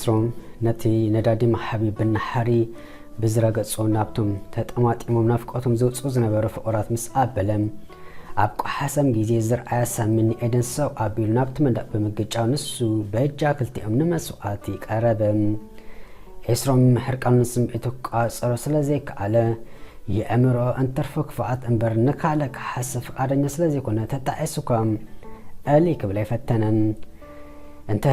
ቶም ነቲ ነዳዲ መሓቢ ብናሓሪ ብዝረገጾ ናብቶም ተጠማጢሞም ናፍቆቶም ዘውጽኡ ዝነበሩ ፍቑራት ምስ ኣበለ፣ ኣብ ቆሓሰም ግዜ ዝረኣያ ሳሚ ንኤደን ሰው ኣቢሉ ናብቲ መንደቕ ብምግጫው ንሱ በጃ ክልቲኦም ንመስዋእቲ ቀረበ። ኤስሮም ሕርቃኑን ስምዒቱ ክቋጸሮ ስለ ዘይከኣለ፣ የእምሮ እንትርፎ ክፍኣት እምበር ንካልእ ክሓስብ ፍቓደኛ ስለ ዘይኮነ ተጣዒሱ እኳ እሊ ክብል ኣይፈተነን። እንተ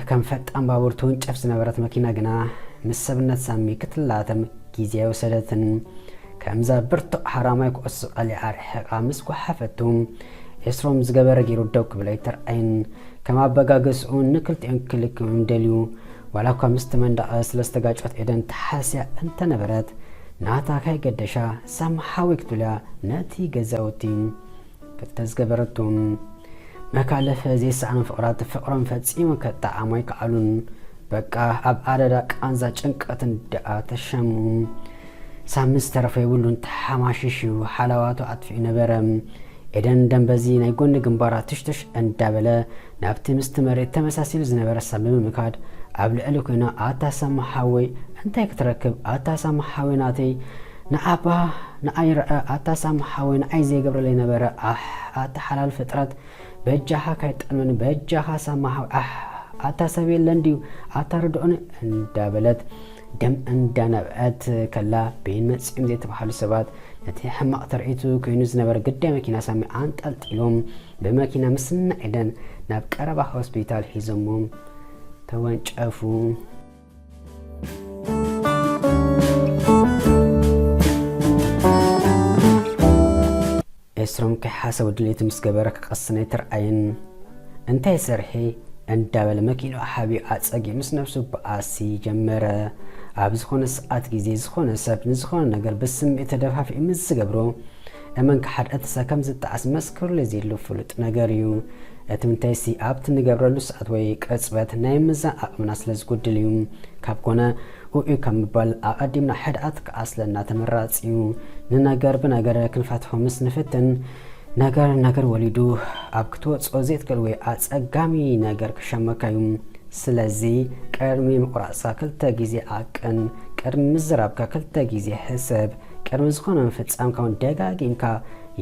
ከም ፈጣን ባቡር ትውንጨፍ ዝነበረት መኪና ግና ምስ ሰብነት ሳሚ ክትላተም ግዜ ኣይወሰደትን። ከምዛ ብርቱዕ ሓራማይ ኩዕሶ ቀሊዓ ርሒቓ ምስ ጓሓፈቱ፣ ኤስሮም ዝገበረ ገይሩ ደው ክብል ኣይተርኣየን። ከም ኣበጋገስኡ ንክልቲኦም ክልክም ደልዩ። ዋላ እኳ ምስቲ መንደቕ ስለ ዝተጋጨት ኤደን ተሓስያ እንተነበረት፣ ናታ ከይገደሻ ሳሚ ሓወይ ክትብልያ ነቲ ገዛውቲ ክልተ ዝገበረቶም መካለፈ ዘይሰኣኑ ፍቕራት ፍቕሮም ፈጺሙ ከጣዓሞ ኣይከኣሉን። በቃ ኣብ ኣደዳ ቃንዛ ጭንቀትን ደኣ ተሸሙ። ሳሚ ዝተረፈ የብሉን፣ ተሓማሺሹ ሓላዋቱ ኣጥፊኡ ነበረ። ኤደን ደም በዚ ናይ ጎኒ ግንባራ ትሽትሽ እንዳበለ ናብቲ ምስቲ መሬት ተመሳሲሉ ዝነበረ ሳሚ ብምምካድ ኣብ ልዕሊ ኮይና፣ ኣታ ሳሚ ሓወይ እንታይ ክትረክብ? ኣታ ሳሚ ሓወይ ናተይ፣ ንኣባ ንኣይ ረኣ፣ ኣታ ሳሚ ሓወይ ንኣይ ዘይገብረለይ ነበረ። ኣሕ ኣታ ሓላል ፍጥረት፣ በጃኻ ካይጠልመኒ፣ በጃኻ ሳሚ ሓወይ፣ ኣሕ ኣታ ሰብ የለን ድዩ? ኣታ ርድኦኒ እንዳበለት ደም እንዳነብዐት ከላ፣ በይን መጺኦም ዘይተባህሉ ሰባት ነቲ ሕማቕ ተርእይቱ ኮይኑ ዝነበረ ግዳይ መኪና ሳሚ ኣንጠልጢሎም ብመኪና ምስ እነ ኤደን ናብ ቀረባ ሆስፒታል ሒዞሞም ተወንጨፉ። ኤስሮም ከይሓሰበ ድሌቱ ምስ ገበረ ክቐስን ኣይተርኣየን። እንታይ ሰርሒ እንዳበለ መኪንኡ ሓቢኡ ኣጸጊ ምስ ነብሱ በኣሲ ጀመረ። ኣብ ዝኾነ ሰዓት ግዜ ዝኾነ ሰብ ንዝኾነ ነገር ብስምዒት ተደፋፊኡ ምስ ዝገብሮ፣ እመን ክሓድ እቲ ሰብ ከም ዝጠዓስ መስክሩለይ ዘየሎ ፍሉጥ ነገር እዩ። እቲ ምንታይሲ ኣብቲ ንገብረሉ ሰዓት ወይ ቅጽበት ናይ ምዛን ዓቕምና ስለ ዝጎድል እዩ። ካብ ኮነ ኡኡ ካብ ምባል ኣቐዲምና ሕድኣት ክኣስለና ተመራጺ እዩ። ንነገር ብነገር ክንፈትሖ ምስ ንፍትን፣ ነገር ነገር ወሊዱ ኣብ ክትወጽኦ ዘይትክእል ወይ ኣጸጋሚ ነገር ክሸመካ እዩ። ስለዚ ቅድሚ ምቑራጽካ ክልተ ግዜ ዓቅን፣ ቅድሚ ምዝራብካ ክልተ ግዜ ሕሰብ፣ ቅድሚ ዝኾነ ምፍጻምካ እውን ደጋጊምካ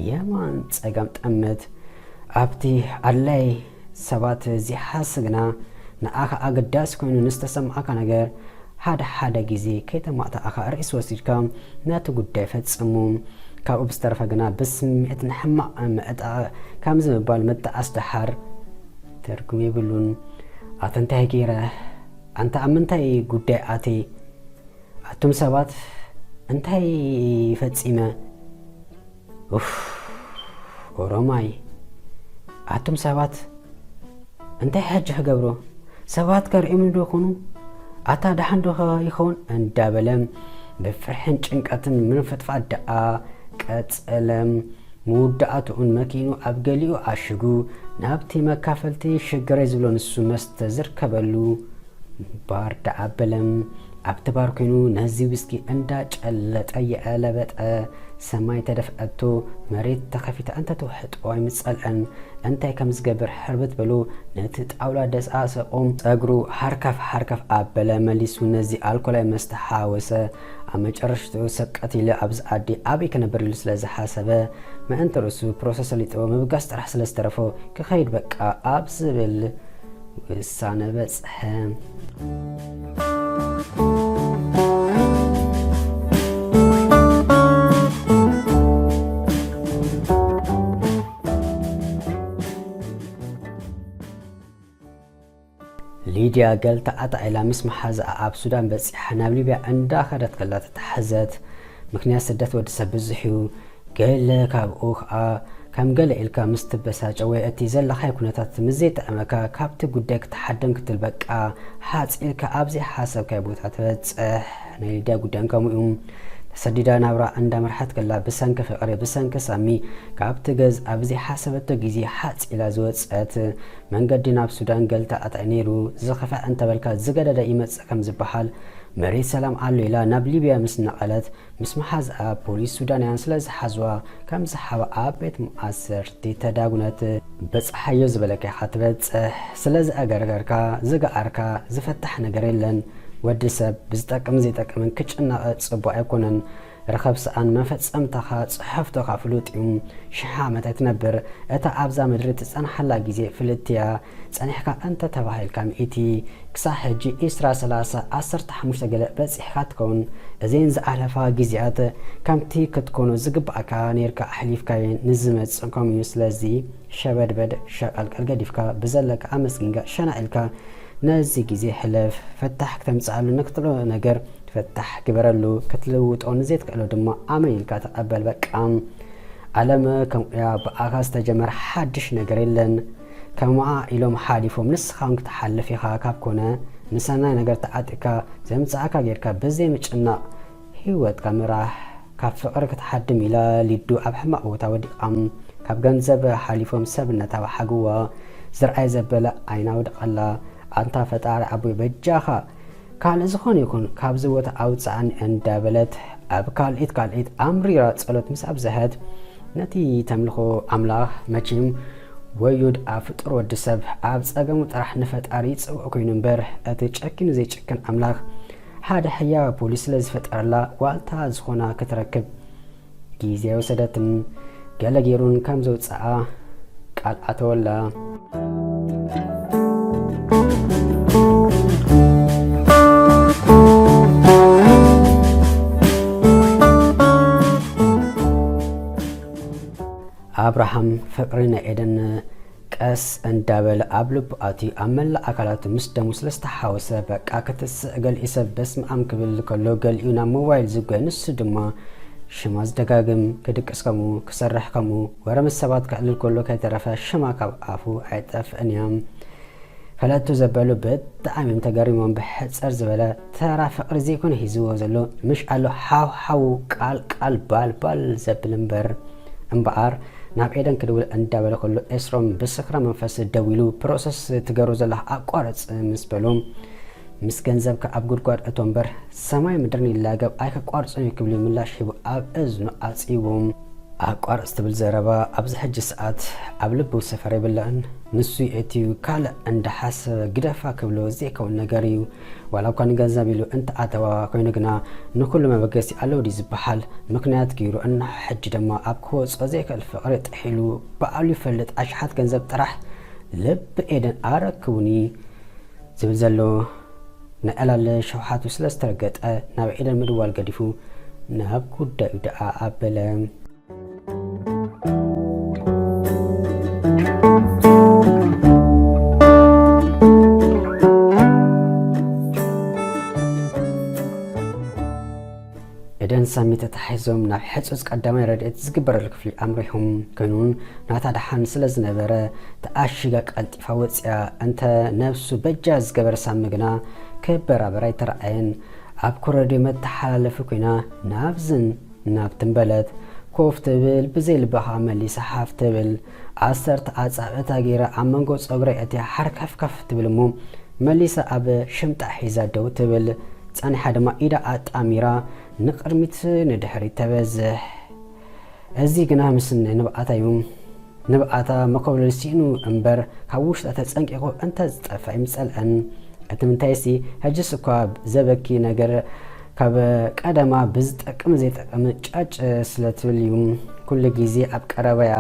የማን ጸጋም ጠምት። ኣብቲ ኣድላይ ሰባት ዘይሓስ ግና ንኣኻ ኣገዳሲ ኮይኑ ንዝተሰማዓካ ነገር ሓደ ሓደ ግዜ ከይተማእታእካ ርእሲ ወሲድካ ነቲ ጉዳይ ፈጽሙ። ካብኡ ብዝተረፈ ግና ብስምዒት ንሕማቕ ምዕጣቕ ከምዚ ምባል ምጥዓስ ደሓር ትርጉም የብሉን። ኣታ እንታይ ገይረ? ኣንታ ኣብ ምንታይ ጉዳይ ኣትየ? ኣቱም ሰባት እንታይ ፈጺመ? ኡፍ፣ ኦሮማይ። ኣቱም ሰባት እንታይ ሕጂ ክገብሮ? ሰባት ከርእዮም ዶ ይኾኑ? ኣታ ደሓን ዶ ይኸውን? እንዳበለ ብፍርሕን ጭንቀትን ምንፍጥፋጥ ደኣ ቀጸለ። መወዳእትኡን መኪኑ ኣብ ገሊኡ ኣሽጉ ናብቲ መካፈልቲ ሽግረይ ዝብሎ ንሱ መስተ ዝርከበሉ ባር ደኣ ኣበለ። ኣብቲ ባር ኮይኑ ነዚ ዊስኪ እንዳጨለጠ የዕለበጠ። ሰማይ ተደፍአቶ፣ መሬት ተኸፊታ እንተትውሕጦ ኣይምጸልአን። እንታይ ከም ዝገብር ሕርብት በሎ፣ ነቲ ጣውላ ደስኣሰቆ። ጸጉሩ ሃርካፍ ሃርካፍ ኣበለ፣ መሊሱ ነዚ ኣልኮላዊ መስተ ሓወሰ። ኣብ መጨረሽትኡ ሰብ ቀቲለ ኣብዚ ዓዲ ኣበይ ክነብር ኢሉ ስለ ዝሓሰበ፣ ምእንቲ ርእሱ ፕሮሰስ ሰሊጥዎ ምብጋስ ጥራሕ ስለ ዝተረፎ፣ ክኸይድ በቃ ኣብ ዝብል ውሳነ በጽሐ። ሊድያ ገል ተዓጣዒላ ምስ መሓዛኣ ኣብ ሱዳን በጺሓ ናብ ሊብያ እንዳኸደት ከላ ተታሕዘት። ምኽንያት ስደት ወዲ ሰብ ብዙሕ እዩ። ገለ ካብኡ ኸኣ ከም ገለ ኢልካ ምስ ትበሳጨ ወይ እቲ ዘለኻዮ ኩነታት ምስ ዘይጥዕመካ ካብቲ ጉዳይ ክትሓደም ክትብል በቃ ሓጽ ኢልካ ኣብ ዘይሓሰብካዮ ቦታ ትበጽሕ። ናይ ሊድያ ጉዳይ ከምኡ እዩ። ተሰዲዳ ናብራ እንዳመርሓት ከላ ብሰንኪ ፍቕሪ፣ ብሰንኪ ሳሚ ካብቲ ገዝኣ ብዘይሓሰበቶ ግዜ ሓጽ ኢላ ዝወጸት። መንገዲ ናብ ሱዳን ገል ተዓጣዒ ነይሩ። ዝኸፍአ እንተበልካ ዝገደደ ይመጽእ ከም ዝበሃል፣ መሬት ሰላም ኣሎ ኢላ ናብ ሊብያ ምስ ነቐለት፣ ምስ መሓዝኣ ፖሊስ ሱዳናውያን ስለ ዝሓዝዋ፣ ከም ዝሓባ ኣብ ቤት ማእሰርቲ ተዳጉነት። በጽሓዮ ዝበለካ ኢኻ ትበጽሕ። ስለ ዝኣገርገርካ፣ ዝገኣርካ፣ ዝፈታሕ ነገር የለን። ወዲ ሰብ ብዝጠቅምን ዘይጠቅምን ክጭነቕ ጽቡቕ ኣይኮነን። ርኸብ ሰኣን መፈጸምታኻ፣ ጽሕፍቶኻ ፍሉጥ እዩ። ሽሕ ዓመት ኣይትነብር። እታ ኣብዛ ምድሪ ትጸንሓላ ግዜ ፍልጥቲ እያ። ጸኒሕካ እንተ ተባሂልካ ሚእቲ፣ ክሳዕ ሕጂ ዒስራ፣ ሰላሳ፣ ዓሰርተ ሓሙሽተ ገለ በጺሕካ ትኸውን። እዘን ዝኣለፋ ግዜያት ከምቲ ክትኮኖ ዝግባእካ ኔርካ ኣሕሊፍካየን። ንዝመጽእ ከምኡ እዩ። ስለዚ ሸበድበድ ሸቐልቀል ገዲፍካ ብዘለካ ኣመስጊንካ ሸና ኢልካ ነዚ ግዜ ሕለፍ። ፈታሕ ክተምጽኣሉ ንክትሎ ነገር ፈታሕ ግበረሉ። ክትልውጦ ንዘይትክእሎ ድማ ኣመን ኢልካ ተቐበል። በቃ። ዓለም ከምኡ እያ። ብኣኻ ዝተጀመረ ሓድሽ ነገር የለን። ከምኣ ኢሎም ሓሊፎም፣ ንስኻ እውን ክትሓልፍ ኢኻ። ካብ ኮነ ንሰናይ ነገር ተዓጢቕካ ዘምጽኣካ ጌርካ ብዘይ ምጭናቕ ህይወትካ ምራሕ። ካብ ፍቕሪ ክትሓድም ኢላ ሊዱ ኣብ ሕማቕ ቦታ ወዲቓ። ካብ ገንዘብ ሓሊፎም ሰብነታ ወሓግዋ። ዝርኣይ ዘበለ ዓይና ወድቐላ። ኣንታ ፈጣሪ ኣቦይ በጃኻ ካልእ ዝኾነ ይኹን ካብዚ ቦታ ኣውጽኣኒ እንዳበለት ኣብ ካልኢት ካልኢት ኣምሪራ ጸሎት ምስ ኣብዝሐት፣ ነቲ ተምልኾ ኣምላኽ መቸም ወዮ ድኣ ፍጡር ወዲ ሰብ ኣብ ጸገሙ ጥራሕ ንፈጣሪ ይጽውዕ ኮይኑ እምበር፣ እቲ ጨኪኑ ዘይጭክን ኣምላኽ ሓደ ሕያው ፖሊስ ስለ ዝፈጠረላ ዋልታ ዝኾና ክትረክብ ግዜ ኣይወሰደትን። ገለ ገይሩን ከም ዘውጽኣ ቃል ኣተወላ። ኣብርሃም ፍቕሪ ናይ ኤደን ቀስ እንዳበለ ኣብ ልቡ ኣትዩ፣ ኣብ መላእ ኣካላቱ ምስ ደሙ ስለ ዝተሓወሰ፣ በቃ ክትስእ ገሊኡ ሰብ በስመኣም ክብል ከሎ፣ ገሊኡ ናብ ሞባይል ዝጎየ፣ ንሱ ድማ ሽማ ዝደጋግም፣ ክድቅስ ከምኡ፣ ክሰርሕ ከምኡ፣ ወረ ምስ ሰባት ከዕልል ከሎ ከይተረፈ ሽማ ካብ ኣፉ ኣይጠፍእን እያ። ፈለጥቱ ዘበሉ ብጣዕሚ እዮም ተገሪሞም። ብሕጽር ዝበለ ተራ ፍቕሪ ዘይኮነ ሒዝዎ ዘሎ፣ ምሽ ኣሎ ሓው ሓው ቃል ቃል ባል ባል ዘብል እምበር። እምበኣር ናብ ኤደን ክድውል እንዳበለ ከሎ ኤስሮም ብስክራ መንፈስ ደዊሉ፣ ፕሮሰስ ትገብሮ ዘለኻ ኣቋርጽ ምስ በሎ፣ ምስ ገንዘብካ ኣብ ጉድጓድ እቶ እምበር ሰማይ ምድርን ይላገብ ኣይከቋርጽን እዩ ክብል ምላሽ ሂቡ ኣብ እዝኑ ኣጽይዎም። ኣቋርጽ ትብል ዘረባ ኣብዚ ሕጂ ሰዓት ኣብ ልቡ ሰፈር የብላን። ንሱ የእትዩ ካልእ እንዳሓሰበ ግደፋ ክብሎ ዘይከውን ነገር እዩ። ዋላ እኳ ንገንዘብ ኢሉ እንተኣተዋ ኮይኑ ግና ንኹሉ መበገሲ ኣለዎ ድዩ ዝበሃል ምኽንያት ገይሩ እና ሕጂ ድማ ኣብ ክወጾ ዘይክእል ፍቕሪ ጥሒሉ ባዕሉ ይፈልጥ ኣሽሓት ገንዘብ ጥራሕ ልቢ ኤደን ኣረክቡኒ ዝብል ዘሎ ናይ ዕላል ሸውሓቱ ስለ ዝተረገጠ ናብ ኤደን ምድዋል ገዲፉ ናብ ጉዳዩ ደኣ ኣበለ። ኤደን ሳሚ ተታሒዞም ናብ ሕጹጽ ቀዳማይ ረድኤት ዝግበረሉ ክፍሊ ኣምሪሖም። ኮይኑ እውን ናታ ደሓን ስለ ዝነበረ ተኣሺጋ ቀልጢፋ ወጺኣ። እንተ ነብሱ በጃ ዝገበረ ሳሚ ግና ክበራበር ኣይተረኣየን። ኣብ ኮረድዮ መተሓላለፊ ኮይና ናብዝን ናብትን በለት። ኮፍ ትብል፣ ብዘይ ልባ ከኣ መሊሳ ሓፍ ትብል። ዓሰርተ ኣጻብዕታ ገይራ ኣብ መንጎ ጸጉራ ኣእትያ ሓርከፍከፍ ትብል እሞ መሊሳ ኣብ ሽምጣ ሒዛ ደው ትብል። ጸኒሓ ድማ ኢዳ ኣጣሚራ ንቕድሚት ንድሕሪት ተበዝሕ። እዚ ግና ምስ ንብዓታ እዩ። ንብዓታ መኮብለል ስኢኑ እምበር ካብ ውሽጣ ተጸንቂቑ እንተ ዝጠፍእ ኣይምጸልአን። እቲ ምንታይሲ፣ ሕጅስ እኳ ዘበኪ ነገር ካብ ቀደማ ብዝጠቅም ዘይጠቅም ጫጭ ስለ ትብል እዩ። ኩሉ ግዜ ኣብ ቀረባያ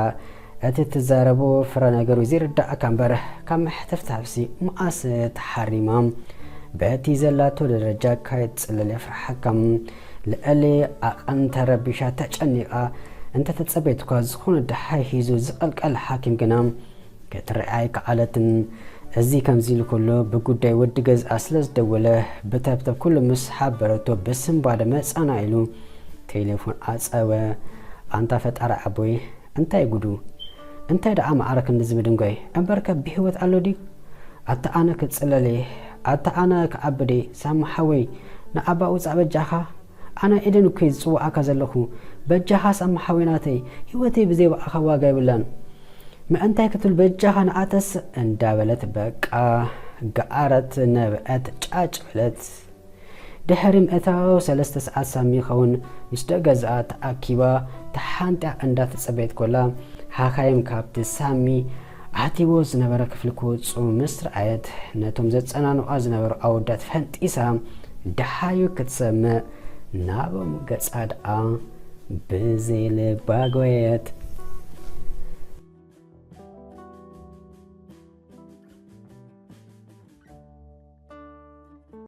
እቲ ትዛረቦ ፍረ ነገሩ ዘይርዳእካ እምበር ካብ ምሕትፍታፍሲ መኣስ ተሓሪማ። በቲ ዘላቶ ደረጃ ከይትጽለል የፍርሓካ። ልዕሊ ዓቐን ተረቢሻ ተጨኒቓ እንተ ተጸበየትኳ ዝኾነ ደሃይ ሒዙ ዝቐልቀል ሓኪም ግና ክትረኣ ኣይከኣለትን። እዚ ከምዚ ኢሉ ከሎ ብጉዳይ ወዲ ገዝኣ ስለ ዝደወለ ብተብተብ ኩሉ ምስ ሓበረቶ ብስንባደ መጻና ኢሉ ቴሌፎን ኣጸወ። ኣንታ ፈጣሪ ኣቦይ እንታይ ጉዱ? እንታይ ደኣ ማዕረ ክንድዚ ምድንጓይ? እምበርከ ብህይወት ኣሎ ድዩ? ኣታ ኣነ ክጽለል እየ፣ ኣታ ኣነ ክኣብድ እየ። ሳሚ ሓወይ ንኣባ ውጻእ በጃኻ። ኣነ ኤደን እኮ እየ ዝጽውዓካ ዘለኹ። በጃኻ ሳሚ ሓወይ ናተይ፣ ህይወተይ ብዘይ ብኣኻ ዋጋ የብላን። ምእንታይ ክትብል በጃኻ ንኣተስእ እንዳበለት በቃ ገኣረት፣ ነብዐት፣ ጫጭ በለት። ድሕሪ ምእታው ሰለስተ ሰዓት ሳሚ ይኸውን ምስ ደገ ገዝኣ ተኣኪባ ተሓንጢያ እንዳተጸበየት ኮላ፣ ሓካይም ካብቲ ሳሚ ኣትይዎ ዝነበረ ክፍሊ ክወጹ ምስ ረኣየት፣ ነቶም ዘጸናንዑኣ ዝነበሩ ኣወዳት ፈንጢሳ ደሃዩ ክትሰምዕ ናቦም ገጻ ደኣ ብዘይ ልባ ጎየት።